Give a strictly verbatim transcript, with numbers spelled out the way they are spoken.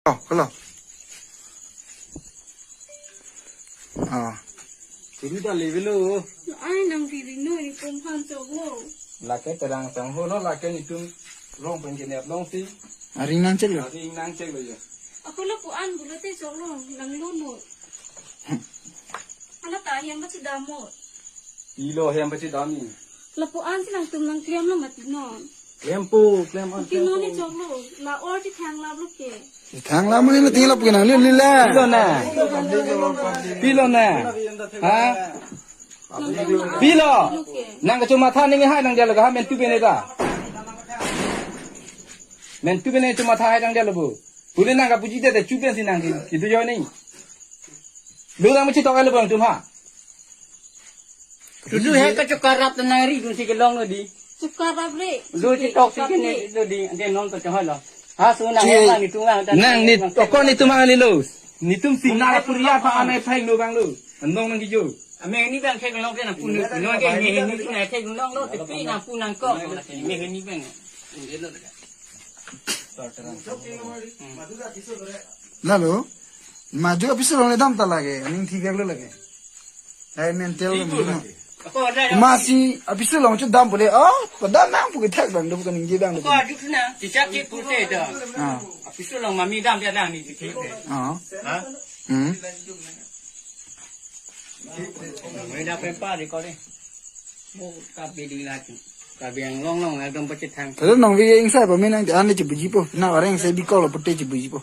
Oh, hello. Ah. Tiri ta levelo. Ai nang tiri no ni pum han chok lo. Lake terang chang ho lo, lake nitum rong pen kenep long si. Aring nang chek lo. Aring nang chek lo ya. Ako lapu-an pulote chok lo, nang lo no. Ala ta yang ba si damo. Ilo hem pachidam ni. Lapu-an si nangtum nangklem lo mati non. Klem po, klem an, mati klem non po. Ni chok lo, la or si thang la lo ke. Thang la mo ni, thang la pu nang li li la. Pilo na. Pilo na. Ha? Nangtum nang Pilo. Lo ke. Nang kachomatha ning hai nang dia laga ha mentu bene ta. Mentu bene chomatha hai nang dia labu. Pule nang kapuji te te chuben si nang ki, kitu jo ni. Lu nang machitok lo bang tum ha. Tutu he ka chukar rap ta nang ri dun si kelong lo di. Chukar rap re. Lu chitok si kene lo di, ante non ka chahal lo. Ha, so nang Chi-, yang nang nitum lang ta nang ni, nang okon nitum ang li lo. Nitum si nang puriya pa anai phai lo bang lo. Andong nang kijo. Ame ni bang khek long ke nang pun, no ke ni ni na khek long lo, tapi nang pun nang ko. Me ni bang. Lalo, maju apiso along le dam ta lake, aning thik lo lake. Hai mental lo mujuna. Ako ada. Masi apiso along chu dam pule, oh, padam nang pu kethak dam do, pu kaningje dam do. Ako ajuk na, cicak ke pute da. Ah. Apiso along mami dam dia dam ni thik. Ah. Ha? Hmm. Mai da pe pa di ko di. Mo ka bidi la chu. Ka biang long long ekdom pachethang. Hello, nong vi ingsai pa menang ane chibuji po. Na orang sai bikol pute chibuji po.